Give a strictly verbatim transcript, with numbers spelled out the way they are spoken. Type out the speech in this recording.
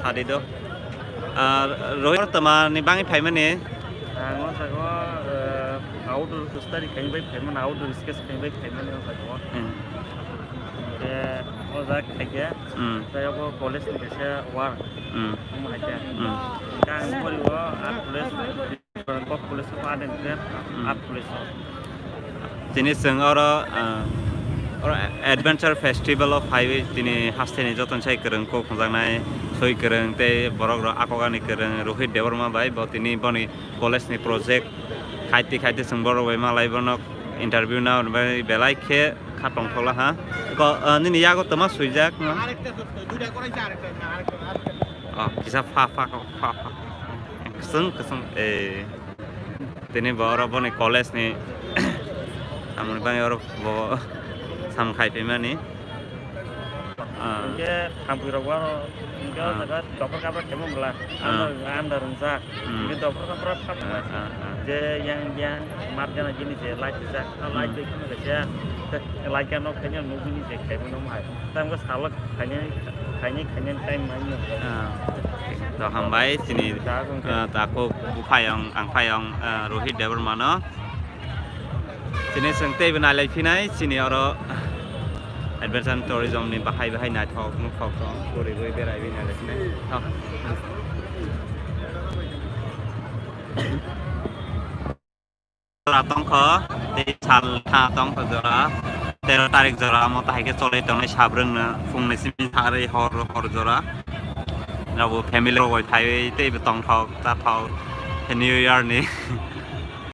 Sadi do. Ah, Rohit, tamani bangwi phaimani? Ang o jaga o, eh, outdoor study khaini bai phaimani, outdoor sketch khaini bai phaimani o jaga o. Hmm. Hingke o jaga khaikhe, Hmm. tei abo college ni kaisa work, Hmm. omo haikhe. Hmm. Hingke ang pori o art college. Kok police o pa den ke, Hmm. Art police o. Tini chwng oro, ah, oro Adventure Festival o phaiwi tini hasteni jotono sai kwrwng kok hwnjaknai, soi kwrwng tei borok rok akogani kwrwng Rohit Debbarma bai bo tini boni college ni project khaiti khaiti chwng borok bai malai bono interview na hwnwi belai khe kha tongthokla ha. Ko, ah, nini yago twma swijak no? Oh, kisa pha pha pha pha. Kwchwng, kwchwng, eh. Tini bo oro boni college ni samung bangwi oro bo sam khai phaimani. Ah. Hingke thampui rok bo aro hingke o Ah. jaga dopor kapra kemo bwla. Ah. Andar, andar wngjak. Hmm. Hingke dopor kapra thap Ah, ah, ah. Je yang, yang mat gana gini je light rijak. Ah, light Hmm. bai kheno kaisa, light gana khaina nugini je khaimano hai. Tamo salok khainai, khainai, khainai time mai no. Ah, to hambai chini, Da, gongke. Ah, ta kok buphayong, angphayong, ah, Rohit Debbarma no. Chini chwng teibo nailai phinai, chini oro adventure tourism ni bahai bahai naithok nukhok tong, guri guri berai bini nailai phinai. To. Jora tongkho, tei sal tha tongkho jora, tero tarik jora, omo tahai khe cholwi tongnai sabrwngno, phungni simi tharwi hor, hor jora. Rabo family rok bai phaiwi teibo tongthok, chathok, New Year ni.